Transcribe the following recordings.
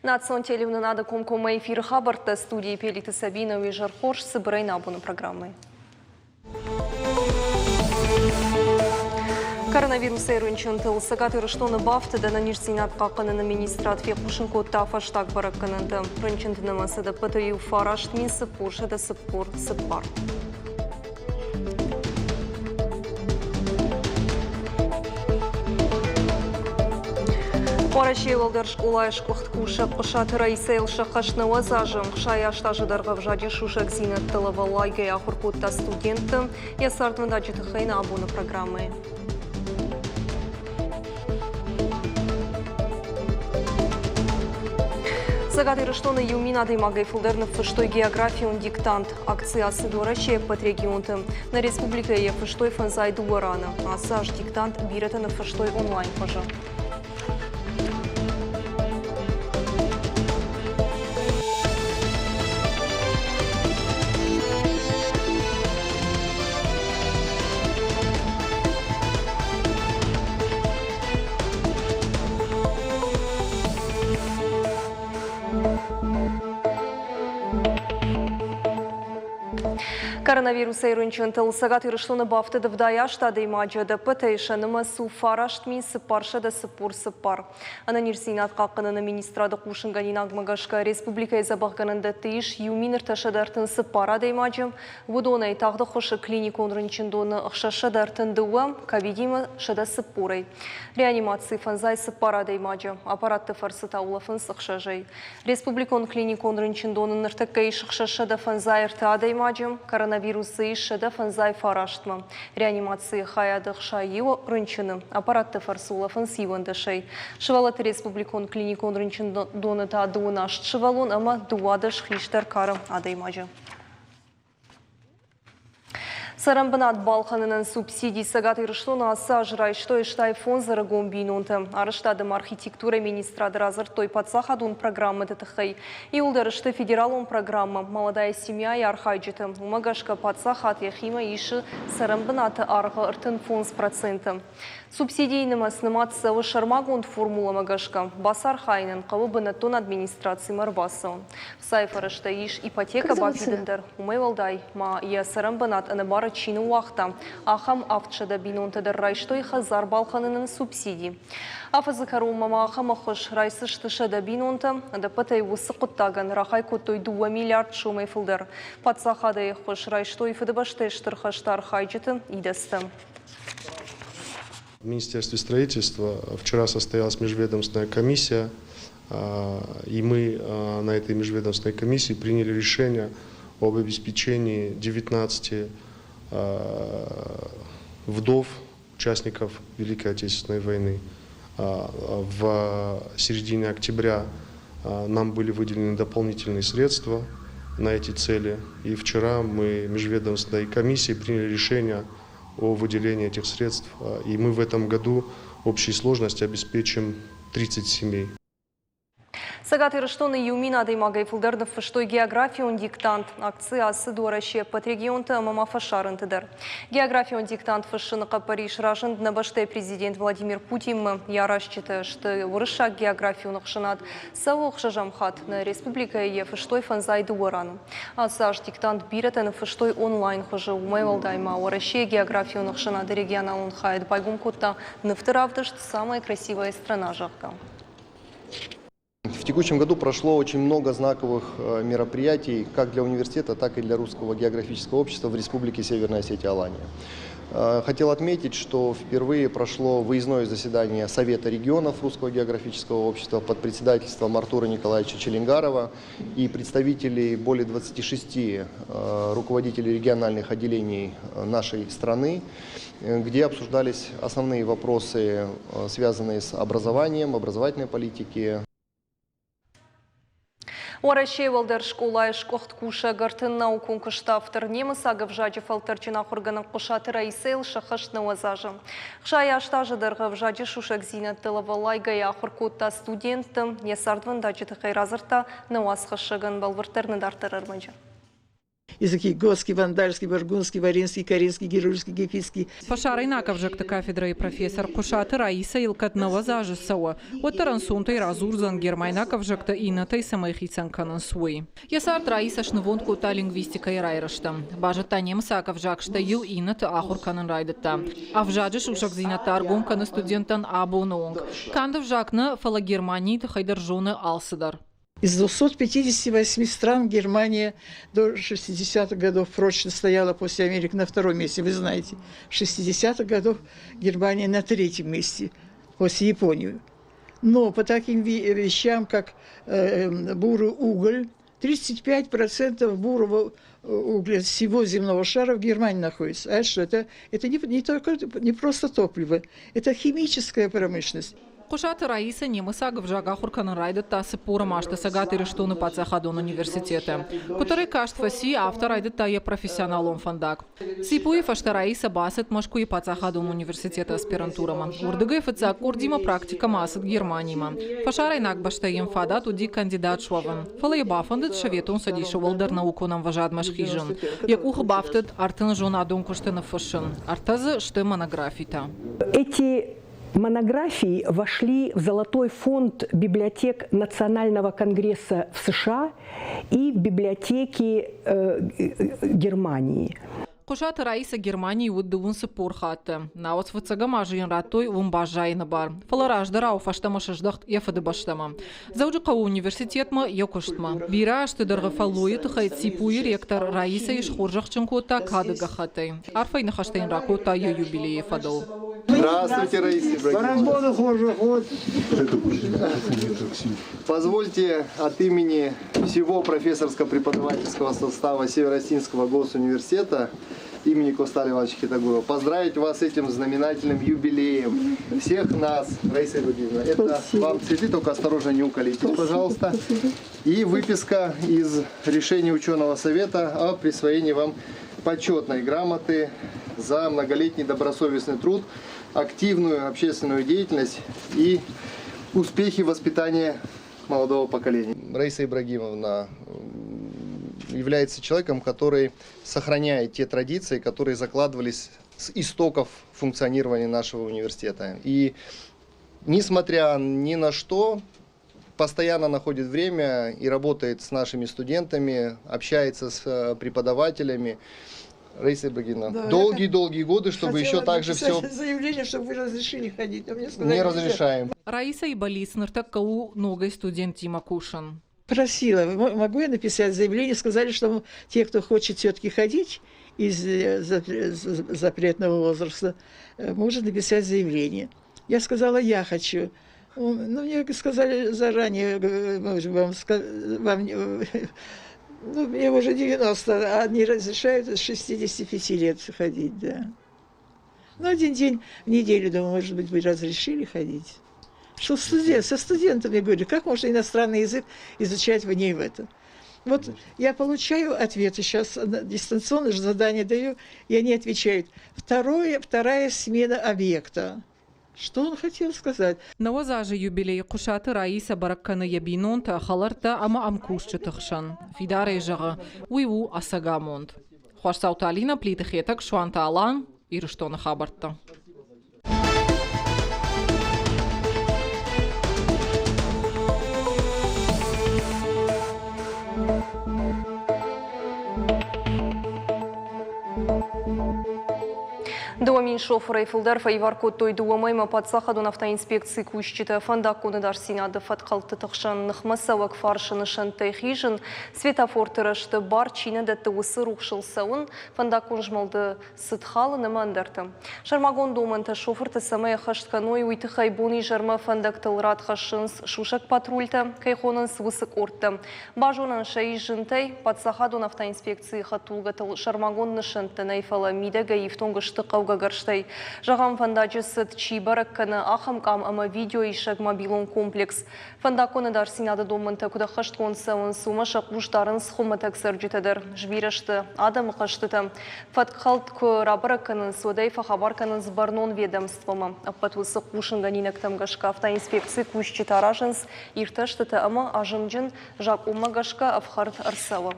Национ телеуынынады комкоммӕ эфиры хабӕрттӕ студийы Пелиты Сабина. Уе зӕр хорз, цыбырӕй нӕ абоны программӕйы. Коронавирусӕй рынчынтыл Цӕгат Ирыстоны бафтыд ӕнӕниздзинад хъахъхъӕныны министрад фехъусын кодта фӕстаг бӕрӕггӕнӕнтӕ. Рынчынты нымӕц ӕдӕппӕтӕй у 9444. Уӕрӕсейы уӕлдӕр скъолайы сгуыхт кусӕг Хъуысаты Раисӕйыл сӕххӕст 90 азы. 68 азы дӕргъы ӕвзаджы сусӕгдзинӕдтыл ӕвӕллайгӕйӕ ахуыр кодта студентты. Йӕ цардвӕндаджы тыххӕй нӕ абоны программӕйы. Цӕгат Ирыстоны 1000 адӕймагӕй фылдӕр ныффыстой географион диктант. Акци ацыд Уӕрӕсейы ӕппӕт регионты. Нӕ республикӕйы йӕ фыстой фӕндзай дыууӕ раны. Ацы аз диктант бирӕтӕ ныффыстой онлайн хуызы. Коронавирусӕй рынчынтыл Цӕгат Ирыстоны бафтыд 78 адӕймаджы, ӕдӕппӕтӕй сӕ нымӕц у 9444. Ӕнӕниздзинад хъахъхъӕныны министрады хъусынгӕнинагмӕ гӕсгӕ республикӕйы дзӕбӕхгӕнӕндӕтты ис 1334 адӕймаджы, уыдонӕй тагъд ӕххуысы клиникон рынчындоны 632, ковидимӕ 140-ӕй. Реанимацийы фӕндзай цыппар адӕймаджы, аппаратты фӕрцы та улӕфынц ӕхсӕзӕй. Республикон клиникон рынчындоны ныртӕккӕ ис 653 адӕймаджы, коронавирус дзы ис 159-мӕ. Реанимацийы хайады 61 рынчыны, аппаратты фӕрцы улӕфынц 11-ӕй. Сывӕллӕтты республикон клиникон рынчындоны та 28 сывӕллон ӕмӕ 12 хистӕр кары адӕймаджы. Цӕрӕнбынат балхӕнынӕн субсиди Цӕгат Ирыстоны ацы аз райстой 65 ӕрыгон бинонтӕ. Арӕзтад ӕмӕ архитектурӕйы министрады радзырдтой паддзахадон программӕты тыххӕй. Иуылдӕр сты федералон программӕ «Молодая семья»-йы архайджытӕ. Уымӕ гӕсгӕ паддзахад йӕхимӕ исы цӕрӕнбынаты аргъы 35%. Субсидийы нымӕц нымад цӕуы сӕрмагонд формуламӕ гӕсгӕ. Бацархайынӕн хъӕуы бынӕттон администрацимӕ ӕрбацӕуын. Хцайы фӕрӕзтӕ ис ипотекӕ бафидын дӕр. Уымӕй уӕлдай ма йӕ цӕрӕнбынат ӕнӕбары чи ныууагъта, ахӕм 700 бинонтӕ дӕр райстой хӕдзар балхӕнынӕн субсиди. Афӕдзы кӕронмӕ ма ахӕм ӕххуыс райсдзысты 100 бинонтӕ. Ӕдӕппӕтӕй уыцы хъуыддагӕн рахай кодтой 2 миллиард сомӕй фылдӕр. Паддзахадӕй ӕххуыс райстой Фыдыбӕстӕйы Стыр хӕсты архайджыты идӕдзтӕ. В Министерстве строительства вчера состоялась межведомственная комиссия, и мы на этой межведомственной комиссии приняли решение об обеспечении 19 вдов участников Великой Отечественной войны. В середине октября нам были выделены дополнительные средства на эти цели. И вчера мы межведомственной комиссией приняли решение о выделении этих средств. И мы в этом году в общей сложности обеспечим 30 семей. Цӕгат Ирыстоны 1000 адӕймагӕй фылдӕр ныффыстой географион диктант. Акци ацыд Уӕрӕсе ӕппӕт регионты ӕмӕ ма фӕсарӕнты дӕр. Географион диктант фыссыны хъӕппӕрис разынд нӕ бӕстӕйы президент Владимир Путинмӕ. Йӕ аразджытӕ сты Уырыссаг географион ӕхсӕнад. Цӕуы ӕхсӕзӕм хатт. Нӕ республикӕйы йӕ фыстой фӕндзай дыууӕ раны. Ацы аз диктант бирӕтӕ ныффыстой онлайн хуызы. Уымӕй уӕлдай ма Уӕрӕсейы географион ӕхсӕнады регионалон хайад байгом кодта нывты равдыст «Самая красивая страна», зӕгъгӕ. В текущем году прошло очень много знаковых мероприятий как для университета, так и для Русского географического общества в Республике Северная Осетия-Алания. Хотел отметить, что впервые прошло выездное заседание Совета регионов Русского географического общества под председательством Артура Николаевича Челенгарова и представителей более 26 руководителей региональных отделений нашей страны, где обсуждались основные вопросы, связанные с образованием, образовательной политики. Уӕрӕсейы уӕлдӕр скъолайы сгуыхт кусӕг ӕртын наукон куысты автор немыцаг ӕвзаджы фӕлтӕрджын ахуыргӕнӕг Хъуысаты Раисӕйыл сӕххӕст 90 азы. 68 азы дӕргъы ӕвзаджы сусӕгдзинӕдтыл ӕвӕллайгӕйӕ ахуыр кодта студентты. Йӕ цардвӕндаджы тыххӕй радзырдта нӕ уацхӕссӕгӕн бӕлвырддӕр нӕ дарддӕр ӕрмӕджы. языки готский, вандальский, бургундский, варинский, каринский, герульский, гефийский. Фӕсарӕйнаг ӕвзӕгты кафедрӕйы профессор Хъуысаты Раисӕйыл кӕд 90 азы цӕуы, уӕддӕр ӕнцонтӕй радзурдзӕн, гермайнаг ӕвзӕгтӕ иннӕтӕй цӕмӕй хицӕн кӕнынц, уый. Йӕ цард Раисӕ снывонд кодта лингвистикӕйы райрӕзтӕн. Базыдта немыцаг ӕвзаг, стӕй йыл иннӕты ахуыр кӕнын райдыдта. Ӕвзаджы сусӕгдзинӕдтӕ ӕргом кӕны студенттӕн абоны онг. Канд ӕвзаг нӕ, фӕлӕ Германийы тыххӕй дӕр зоны алцыдӕр. Из 258 стран Германия до 60-х годов прочно стояла после Америки на втором месте. Вы знаете, 60-х годов Германия на третьем месте после Японии. Но по таким вещам, как бурый уголь, 35% бурого угля всего земного шара в Германии находится. А что это? Это не, только, не просто топливо, это химическая промышленность. Хъуысаты Раисӕ немыцаг ӕвзаг ахуыр кӕнын райдыдта 40 азты Цӕгат Ирыстоны паддзахадон университеты. Куыддӕр каст фӕци, афтӕ райдыдта йӕ профессионалон фӕндаг. ЦИПУ-йы фӕстӕ Раисӕ бацыд Мӕскуыйы паддзахадон университеты аспирантурӕмӕ. Уырдыгӕй фыццаг къордимӕ практикӕмӕ ацыд Германимӕ. Фӕсарӕйнаг бӕстӕйы йын фадат уыди кандидат суӕвын. Фӕлӕ йӕ бафӕндыд Советон Цӕдисы уӕлдӕр наукон ӕмвӕзадмӕ схизын. Йӕ къухы бафтыд 30 зонадон куысты ныффыссын. Ӕртӕ дзы сты монографитӕ. Эти монографии вошли в Золотой фонд библиотек Национального конгресса в США и в библиотеки Германии. Хъуысаты Раисӕ Германийы уыд 44 хатты. Науӕд фыццӕгӕм азы йын радтой уым баззайыны бар. Фӕлӕ раздӕрау фӕстӕмӕ сыздӕхт йӕ фыдыбӕстӕмӕ. Дзӕуджыхъӕуы университетмӕ йӕ куыстмӕ. Бирӕ азты дӕргъы фӕллойы тыххӕй ЦИПУ-йы ректор Раисӕйы схорзӕхджын кодта кады гӕххӕттӕй. Арфӕйы ныхӕстӕ йын ракодта йӕ юбилейы фӕдыл. Здравствуйте, Раиса Ибрагимовна. Позвольте от имени всего профессорско-преподавательского состава Северо-Осетинского госуниверситета имени Коста Ивановича Хетагурова поздравить вас с этим знаменательным юбилеем. Всех нас, Раиса Ибрагимовна, это Спасибо. вам цветы, только осторожно не уколитесь, пожалуйста. И выписка из решения ученого совета о присвоении вам почетной грамоты за многолетний добросовестный труд, активную общественную деятельность и успехи воспитания молодого поколения. Раиса Ибрагимовна является человеком, который сохраняет те традиции, которые закладывались с истоков функционирования нашего университета. И несмотря ни на что, постоянно находит время и работает с нашими студентами, общается с преподавателями. Раиса Ибрагимовна, Да, долгие-долгие годы, чтобы еще Хотела так же все написать заявление, чтобы вы разрешили ходить, но мне сказали, не нельзя. разрешаем. Раисӕйы бӕллиц ныртӕккӕ у ногӕй студенттимӕ кусын. Просила, могу я написать заявление, сказали, что те, кто хочет все-таки ходить из запретного возраста, может написать заявление. Я сказала, я хочу. Ну, мне сказали заранее, мы же вам, вам ну, мне уже 90, а они разрешают с 65 лет ходить, да. Ну, один день в неделю, думаю, может быть, вы разрешили ходить. Что со студентами говорю, как можно иностранный язык изучать вне в этом? Вот я получаю ответы сейчас, дистанционно же задание даю, и они отвечают. Вторая смена объекта. Что он хотел сказать? 90 азы юбилей Хъуысаты Раисӕ бӕрӕг кӕны йӕ бинонтӕ, хӕлӕрттӕ ӕмӕ ӕмкусджыты хсӕн. Фидарӕй зӕгъы, уый у ӕцӕг амонд. Хуасдзауты Алинӕ, Плиты Хетӕг, Суанты Алан, Ирыстоны хабӕрттӕ. 2000 шофырӕй фылдӕр фӕивар кодтой 2 мӕймӕ паддзахадон автоинспекцийы кусджытӕ фӕндаггон ӕдасдзинады фӕткхӕлдтыты хсӕн ныхмӕ цӕуӕг фарсы нысӕнттӕй хизын, светофорты рӕзты бар чи нӕ дӕтты, уыцы рухсыл цӕуын, фӕндаггон змӕлды цыд халын ӕмӕ ӕндӕртӕ. Сӕрмагонд домӕнтӕ шофыртӕ цӕмӕй ӕххӕст кӕной, уый тыххӕй бон-изӕрмӕ фӕндӕгтыл рад хӕссынц сусӕг патрультӕ, кӕй хонынц, уыцы къордтӕ. Базонӕн сӕ ис зынтӕй, паддзахадон автоинспекцийы хӕдтулгӕтыл сӕрмагонд нысӕнттӕ нӕй, фӕлӕ мидӕгӕй ифтонг сты хъӕугӕ гӕрзтӕй. Зӕгъӕм, фӕндаджы цыд чи бӕрӕг кӕны, ахӕм къам ӕмӕ видеоисӕг мобилон комплекс. Фӕндаггон ӕдасдзинады домӕнтӕ куыд ӕххӕстгонд цӕуынц, уымӕ сӕ хъус дарынц хуымӕтӕг цӕрджытӕ дӕр. Сбирӕ сты адӕмы хъӕзтытӕ. Фӕткхӕлд куы рабӕрӕг кӕнынц, уӕд ӕй фӕхабар кӕнынц бӕрнон ведомствомӕ. Ӕппӕт уыцы хъусынгӕнинӕгтӕм гӕсгӕ автоинспекцийы кусджытӕ аразынц иртӕстытӕ ӕмӕ азымджын закъонмӕ гӕсгӕ ӕфхӕрд ӕрцӕуы.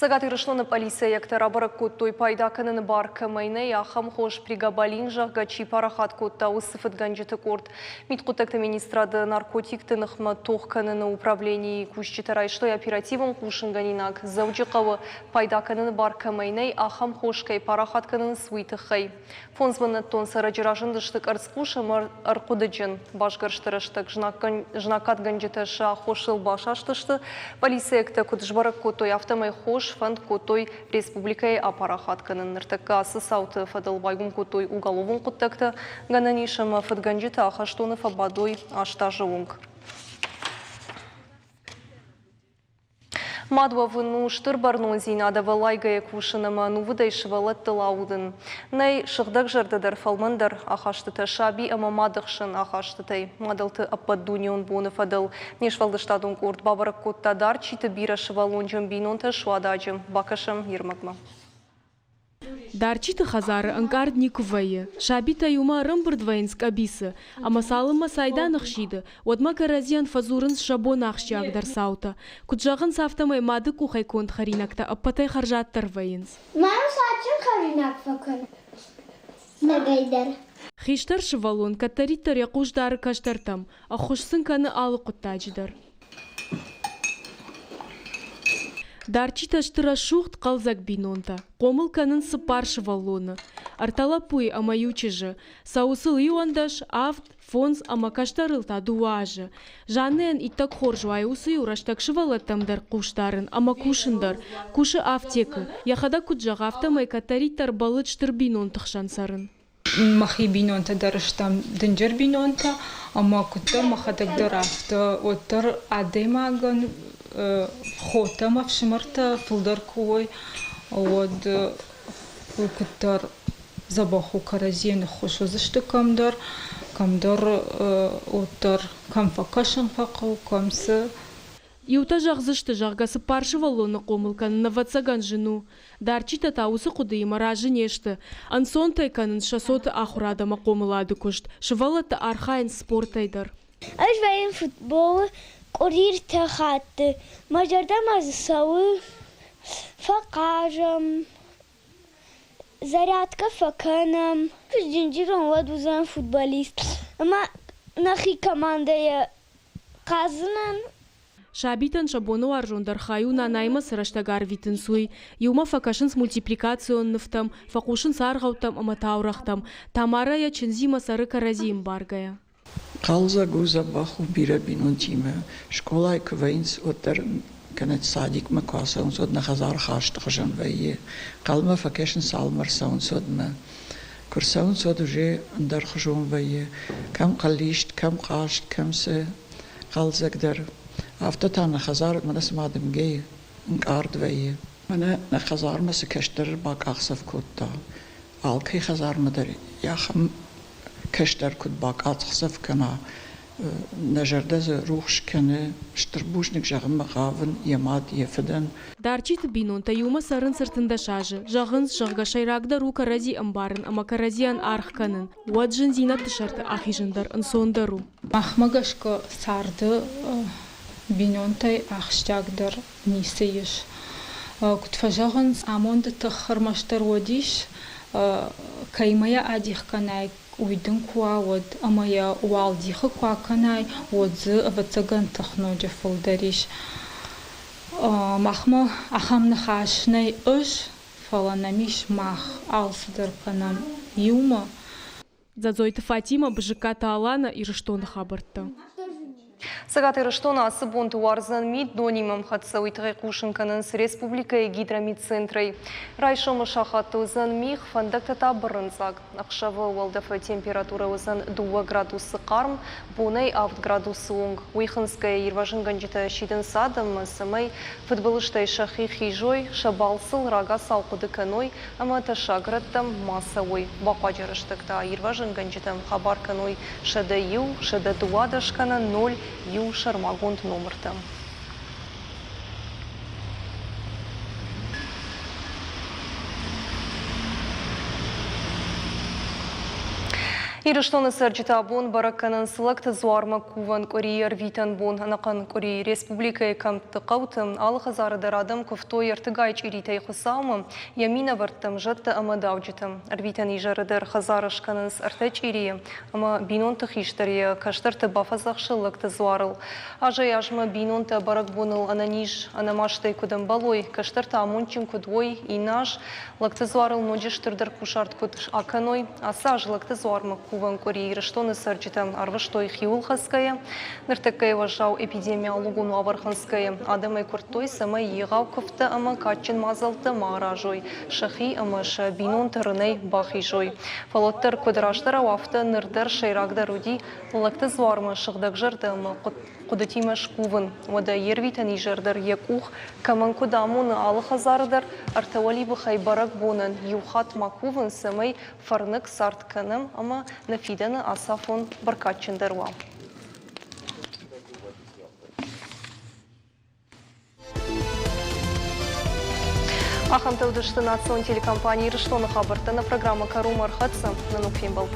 Цӕгат Ирыстоны пъӕлицӕйӕгтӕ рабӕрӕг кодтой, пайда кӕныны бар кӕмӕй нӕй, ахӕм хос прегабалин, зӕгъгӕ, чи парахат кодта, уыцы фыдгӕнджыты къорд. Мидхъуыддӕгты министрады наркотикты ныхмӕ тох кӕныны управленийы кусджытӕ райстой оперативон хъусынгӕнинаг Дзӕуджыхъӕуы пайда кӕныны бар кӕмӕй нӕй, ахӕм хос кӕй парахат кӕнынц, уый тыххӕй. Фондз бынӕттон цӕрӕджы разындысты къӕрцхъус ӕмӕ ӕрхъуыдыджын. Басгӕрсты рӕстӕг знаггадгӕнджытӕ сӕ аххосыл басастысты. Полицейӕгтӕ куыд сбӕрӕг кодтой, афтӕмӕй хос фӕнд кодтой республикӕйы апарахат кӕнын. Ныртӕккӕ ацы цауты фӕдыл байгом кодтой уголовон хъуыддӕгтӕ. Гӕнӕн ис ӕмӕ фыдгӕнджытӕ ахӕстоны фӕбадой 8 азы онг. Мад уӕвын у стыр бӕрнондзинад ӕвӕллайгӕйӕ кусын ӕмӕ ӕнувыдӕй сывӕллӕттыл аудын. Нӕй сыгъдӕгзӕрдӕ дӕр фӕлмӕндӕр ахастытӕ саби ӕмӕ мады хсӕн ахастытӕй. Мадӕлты ӕппӕтдунеон боны фӕдыл не сфӕлдыстадон къорд бабӕрӕг кодта Дарчиты бирӕсывӕллонджын бинонтӕ Суададжы. Бакӕсӕм йе рмӕгмӕ. Дарчиты хӕдзары ӕнкъард никуы вӕййы. Сабитӕ иумӕ ӕрӕмбырд вӕййынц къӕбицы, ӕмӕ цалынмӕ цайдан ӕхсиды, уӕдмӕ кӕрӕдзийӕн фӕдзурынц сӕ боны ахсджиагдӕр цаутӕ. Куыд зӕгъынц, афтӕмӕй мады къухӕй конд хӕринӕгтӕ ӕппӕтӕй хӕрзаддӕр вӕййынц. Мӕн садджын хӕринаг фӕкӕны ногӕй дӕр. Хистӕр сывӕллон кӕддӕриддӕр йӕ хъус дары кӕстӕртӕм, ӕххуыс сын кӕны алы хъуыддаджы дӕр. Дарчитӕ сты рӕсугъд, хъӕлдзӕг бинонтӕ. Хъомыл кӕнынц цыппар сывӕллоны. Ӕртӕ лӕппуйы ӕмӕ иу чызджы. Цӕуы сыл 11, авд, фондз ӕмӕ кӕстӕрыл та дыууӕ азы. Жаннӕйӕн иттӕг хорз уайы уыцы-иу рӕстӕг сывӕллӕттӕм дӕр хъус дарын ӕмӕ кусын дӕр. Кусы афтекы. Йӕхӕдӕг куыд зӕгъы, афтӕмӕй кӕддӕриддӕр бӕллыд стыр бинонты хсӕн цӕрын. Мӕхи бинонтӕ дӕр стӕм дынджыр бинонтӕ, ӕмӕ куыддӕр мӕхӕдӕг дӕр афтӕ, уӕддӕр адӕймагӕн хотӕ ӕмӕ ӕфсымӕртӕ фылдӕр куы уой, уӕд куыддӕр дзӕбӕх у кӕрӕдзийӕн ӕххуыс уыдзысты кӕмдӕр, кӕмдӕр уӕддӕр кӕм фӕкӕсын фӕхъӕуы, кӕм цы. Иутӕ зӕгъдзысты, зӕгъгӕ, цыппар сывӕллоны хъомыл кӕнын ӕвӕццӕгӕн зын у. Дарчитӕ та уыцы хъуыдыимӕ разы не сты. Ӕнцонтӕй кӕнынц сӕ цоты ахуырад ӕмӕ хъомылады куыст. Сывӕллӕттӕ архайынц спортӕй дӕр. Ӕз вӕййын футболы къуыри ртӕ хатты. Мӕ зӕрдӕмӕ дзы цӕуы. Фӕхъазӕм, зарядкӕ фӕкӕнӕм. Куы сдынджырон, уӕд уыдзӕн футболист. Ӕмӕ нӕхи командӕйӕ хъазынӕн. Сабитӕн сӕ боны уарзондӕр хай у нанаимӕ цы рӕстӕг арвитынц, уый. Иумӕ фӕкӕсынц мультипликацион нывтӕм, фӕхъусынц аргъӕуттӕм ӕмӕ таурӕгътӕм. Тамарӕ йӕ чындзимӕ цӕры кӕрӕдзийы ӕмбаргӕйӕ. Хъӕлдзӕг у, дзӕбӕх у бирӕ бинонтимӕ. Скъолайы куы вӕййынц, уӕддӕр кӕнӕ садикмӕ куы ацӕуынц, уӕд нӕ хӕдзары хӕсты хуызӕн вӕййы. Хъалмӕ фӕкӕсынц, цалынмӕ ӕрцӕуынц, уӕдмӕ. Куы рцӕуынц, уӕд уже ӕндӕрхуызон вӕййы. Кӕм хъыллист, кӕм хъазт, кӕм цы хъӕлдзӕгдӕр. Афтӕ та нӕ хӕдзар мӕнӕ цыма дымгӕйы ӕнкъард вӕййы. Мӕнӕ нӕ хӕдзармӕ цы кӕстӕр бакъахдзӕф кодта, алкӕй хӕдзармӕ дӕр ахӕм кӕстӕр куыд бакъахдзӕф кӕна, нӕ зӕрдӕ дзы рухс кӕны, стыр бузныг зӕгъынмӕ хъавын йӕ мад, йӕ фыдӕн. Дарчиты бинонтӕ иумӕ цӕрынц 13 азы. Зӕгъынц, зӕгъгӕ, сӕйрагдӕр у кӕрӕдзи ӕмбарын ӕмӕ кӕрӕдзийӕн аргъ кӕнын. Уӕд зындзинӕдты сӕрты ахизын дӕр ӕнцондӕр у. Махмӕ гӕсгӕ царды бинонтӕй ахсджиагдӕр ницы ис. Куыд фӕзӕгъынц, амонды тых ӕрмӕстдӕр уӕд ис, кӕимӕ йӕ адих кӕнай, уый дын куы уа, уӕд ӕмӕ йӕ уал дихы куы акӕнай, уӕд дзы, ӕвӕццӕгӕн, тых ноджы фылдӕр ис. Махмӕ ахӕм ныхас нӕй ӕз, фӕлӕ нӕм ис мах, алцыдӕр кӕнӕм иумӕ. Дзадзойты Фатимӕ, Бызыккаты Алана, Ирыстоны хабӕрттӕ. Цӕгат Ирыстоны ацы бонты уардзӕн мит донимӕ ӕмхӕццӕ, уый тыххӕй хъусын кӕнынц республикӕйы гидрометцентрӕй. Райсомы сахатты уыдзӕн мигъ, фӕндӕгтӕ та бырынцъаг. Ӕхсӕвы уӕлдӕфы температурӕ уыдзӕн 2 градусы хъарм, бонӕй 7 градусы онг. Уый хынцгӕйӕ ирвӕзынгӕнджытӕ сидынц адӕммӕ, цӕмӕй фыдбылызтӕй сӕхи хизой, сӕ балцыл рагацау хъуыды кӕной ӕмӕ тӕссаг рӕттӕм ма цӕуой. Бахъуаджы рӕстӕг та ирвӕзынгӕнджытӕм хабар кӕной 101, 112 кӕнӕ 01 сӕрмагонд номыртӕм. Ирыстоны цӕрджытӕ абон бӕрӕг кӕнынц Лӕгты дзуармӕ кувӕн къуырийы ӕрвитӕн бон. Ӕнӕхъӕн къуыри республикӕйы кӕмтты, хъӕуты, алы хӕдзары дӕр адӕм куывтой ӕртыгай чъиритӕй Хуыцаумӕ, йӕ минӕвӕрттӕм, зӕдтӕ ӕмӕ дауджытӕм. Ӕрвитӕн изӕры дӕр хӕдзары скӕнынц ӕртӕ чъирийы ӕмӕ бинонты хистӕр йӕ кӕстӕрты бафӕдзӕхсы Лӕгты дзуарыл. Азӕй-азмӕ бинонтӕ бӕрӕгбоныл ӕнӕниз, ӕнӕмастӕй куыд ӕмбӕлой, кӕстӕртӕ амондджын куыд уой, иннӕ аз Лӕгты дзуарыл ноджы стырдӕр кусарт куыд акӕной, ацы аз Лӕгты дзуармӕ кувӕн къуыри Ирыстоны цӕрджытӕ арвыстой хиуылхӕцгӕйӕ. Ныртӕккӕйы уӕззау эпидемиологон уавӕр хынцгӕйӕ, адӕмӕй куырдтой, цӕмӕй егъау куывдтӕ ӕмӕ кадджын мадзӕлттӕ ма аразой, сӕхи ӕмӕ сӕ бинонты рынӕй бахизой. Фӕлӕ уӕддӕр куыд раздӕрау, афтӕ ныр дӕр сӕйрагдӕр уыди Лӕгты дзуармӕ сыгъдӕгзӕрдӕ ӕмӕ хъуыдытимӕ скувын. Уӕдӕ йе рвитӕн изӕр дӕр йӕ къух кӕмӕн куыд амоны, алы хӕдзары дӕр ӕртӕ уӕлибыхӕй бӕрӕгбонӕн иу хатт ма кувын, цӕмӕй фӕрныг цард кӕнӕм ӕмӕ нӕ фидӕны ацафон бӕркадджындӕр уа. Ахӕмтӕ уыдысты национ телекомпани Ирыстоны хабӕрттӕ. Нӕ программӕ кӕронмӕ ӕрхӕццӕ. Нӕ ног фембӕлд.